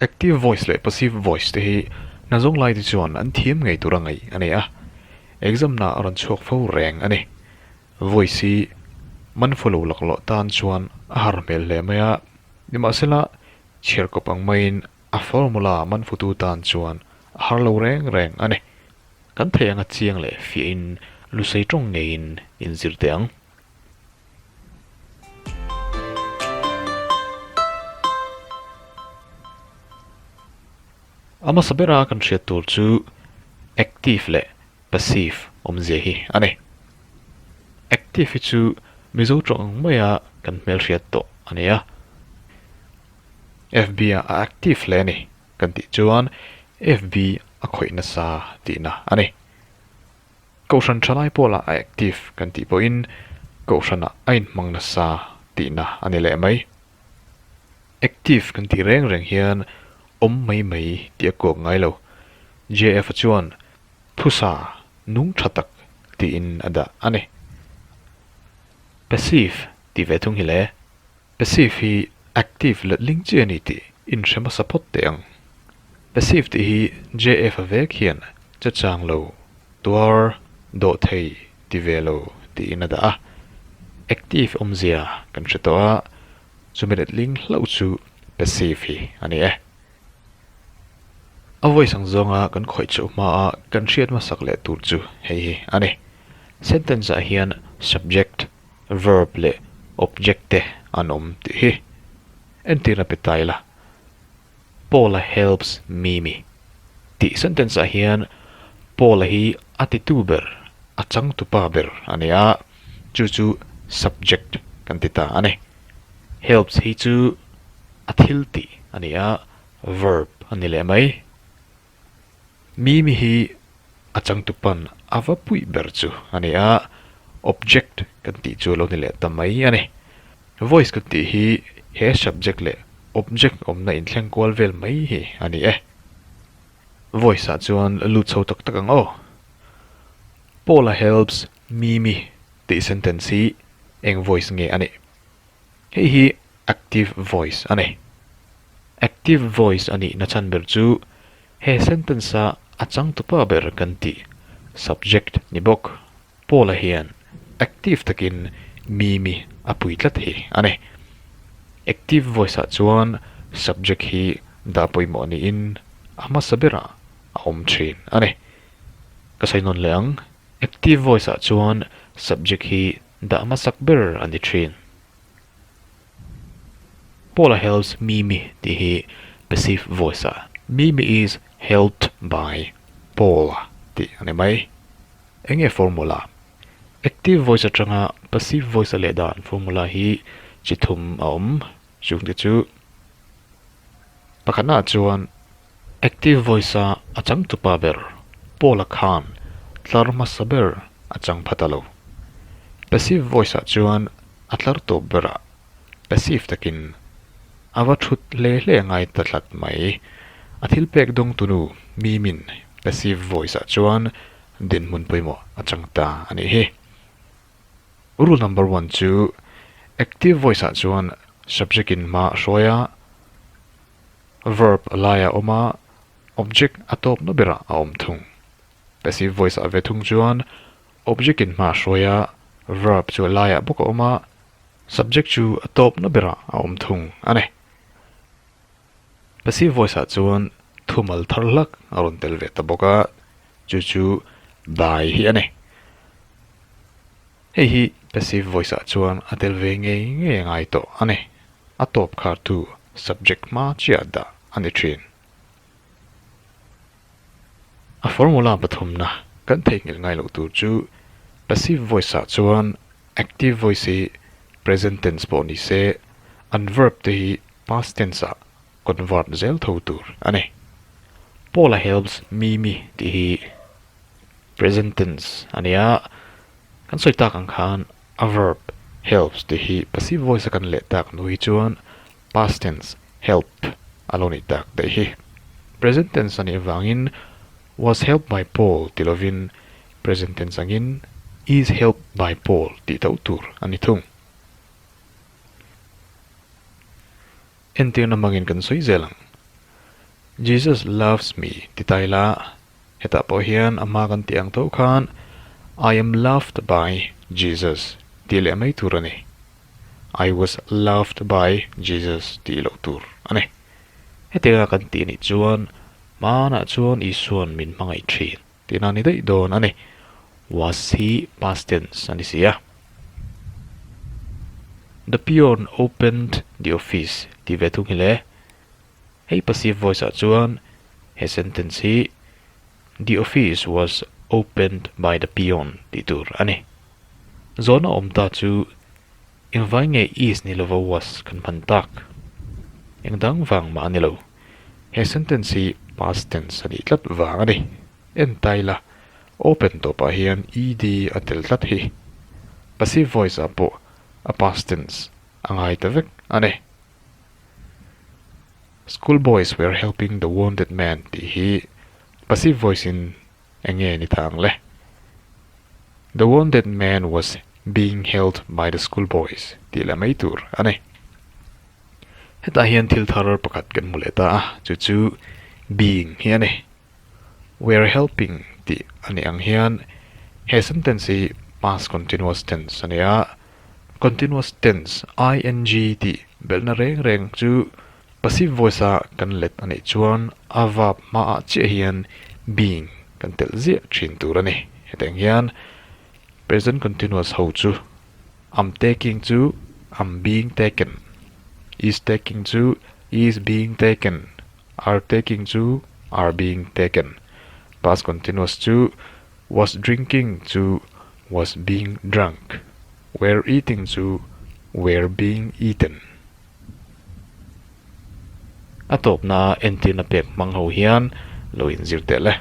Active voice leh passive voice te hi hna zawng lai te chuan an thiam ngei tur a ngaih a ni a, exam na a rawn chhuak fo reng a ni. Voice hi man follow laklawh tan chuan a har hmel hle mai a, nimahsela chhiar kawp ang maiin a formula man futu tan chuan a har lo reng reng a ni. Kan theih anga chiang leh fiahin lusei tawng ngeiin inzir teh ang. A hmasa bera kan hriat tur chu active leh passive awmzia hi a ni. Active hi chu Mizo tawng ang maia kan hmelhriat tawh a ni a. FB ah a active hle a ni kan tih chuan FB a khawih nasa tihna a ni. Kohhran thalai pawlah a active kan tih pawhin kohhranah a inhmang nasa tihna a ni leh mai. Active kan tih reng reng hian awm mai mai tih a kuak ngai lo. JF-a chuan phusa nung tha tak tiin a dah a ni. Passive tih ve thung hi le. Passive hi active letling chi a ni tih inhre hmasa phawt teh ang. Passive tih hi JF-a vek hian che chang lo, tuar, dawh thei ti ve lo tiin a dah a. Active awmzia kan hre tawh a, chumi letling hlauh chu passive hi a ni e. A voice ang zawnga kan khawih chhoh hmaa kan hriat hmasak leh tur chu hei hi a ni. Sentence-ah hian subject, verb leh object te an awm tih hi entirna pe ta ila, Paula helps Mimi tih sentence ah hian Paula hi a titu ber, a changtupa ber a ni a, chu chu subject kan ti ta a ni. Helps hi chu a thil tih a ni a, verb a ni leh mai. Mimi hi a changtupan a va puih ber chu a ni a, object kan tih chu a lo ni leh ta mai a ni. Voice kan tih hi he subject leh object awmna inthleng kual vel mai hi a ni e. Voice ah chuan lut chho tak tak ang aw. Paula helps Mimi tih sentence hi eng voice nge a nih? Hei hi active voice a ni. Active voice a nihna chhan ber chu he sentence-a a changtupa ber kan tih subject ni bawk. Paula hian active takin Mimi a pui tlat hi a ni. Active voice-ah chuan subject hi dah pawimawh niin a hmasa berah a awm thin a ni. Ka sawi nawn leh ang, active voice-ah chuan subject hi dah hmasak ber a ni thin. Paula helps Mimi tih hi passive voice ah Mimi is helped by Paula tih a ni mai. Enge formula? Active voice atanga passive voice a leh dan formula hi chi thum a awm. Chungte chu pakhatnaah chuan Active voice a a changtupa ber Paula khan tlar hmasa ber a chang pha ta lo. Passive voice ah chuan a tlar tawp berah passive takin a va thut hle hle ngai ta tlat mai. A thil pek dawngtunu Mimin passive voice ah chuan dinhmun pawimawh a chang ta a nih hi. Rule number one chu active voice ah chuan subject in hma a hruai a, Verb a laiah a awm a, object a tawpna berah a awm thung. Passive voice ah ve thung chuan object in hma a hruai a, verb chu a laiah bawk a awm a, subject chu a tawpna berah a awm thung a ni. Passive voice ah chuan thumal thar hlak a rawn tel ve ta bawk a, chu chu by hi a ni. Hei hi passive voice ah chuan a tel ve ngei ngei a ngai tawh a ni. A tawp khartu subject hma chiah dah a ni thin. A formula pathumna kan theihnghilh ngai loh tur chu passive voice ah chuan active voice hi present tense pawh ni se an verb te hi past tense ah convert zel tho tur a ni. Paula helps Mimi tih hi present tense a ni a, kan sawi tak ang khan A verb helps tih hi passive voice a kan leh tak hnu hi chuan past tense helped a lo nih tak daih hi. Present tense a nih avangin was helped by Paul ti lovin present tense angin is helped by Paul tih tho tur a ni thung. Entirna hmangin kan sawi zel ang. Jesus loves me ti ta ila, hetah pawh hian a hma kan tih ang tho khan I am loved by Jesus tih leh mai tur a ni. I was loved by Jesus tih loh tur a ni. Hetianga kan tih nih chuan hmanah chuan Isua'n min hmangaih thin tihna a ni daih dawn a ni. Was hi past tense a ni si a. The peon opened the office tih ve thung hi le. Hei passive voice ah chuan he sentence hi The office was opened by the peon tih tur a ni. Zawhna awm ta chu engvai nge is ni lova was kan hman tak? Eng dang vang mah a ni lo. He sentence hi past tense a nih tlat vang a ni. En ta ila, open tawpah hian ed a tel tlat hi. Passive voice ah pawh a past tense a ngai ta vek a ni. School boys were helping the wounded man tih hi passive voice in eng nge ni ta ang le? The wounded man was being held by the school boys tih leh mai tur a ni. Hetah hian thil thar pakhat kan hmu leh ta a, chu chu being hi a ni. Were helping tih a nih ang hian he sentence hi past continuous tense a ni a, continuous tense ing tih belhna reng reng chu passive voice a kan let a nih chuan a verb hmaah chiah hian being kan telh ziah thin tur a ni. Hetiang hian present continuous ho chu am taking chu am being taken, is taking chu is being taken, Are taking chu are being taken. Past continuous chu was drinking chu was being drunk. Were eating chu were being eaten. A tawpna entirna pek hmang ho hian lo inzir teh le.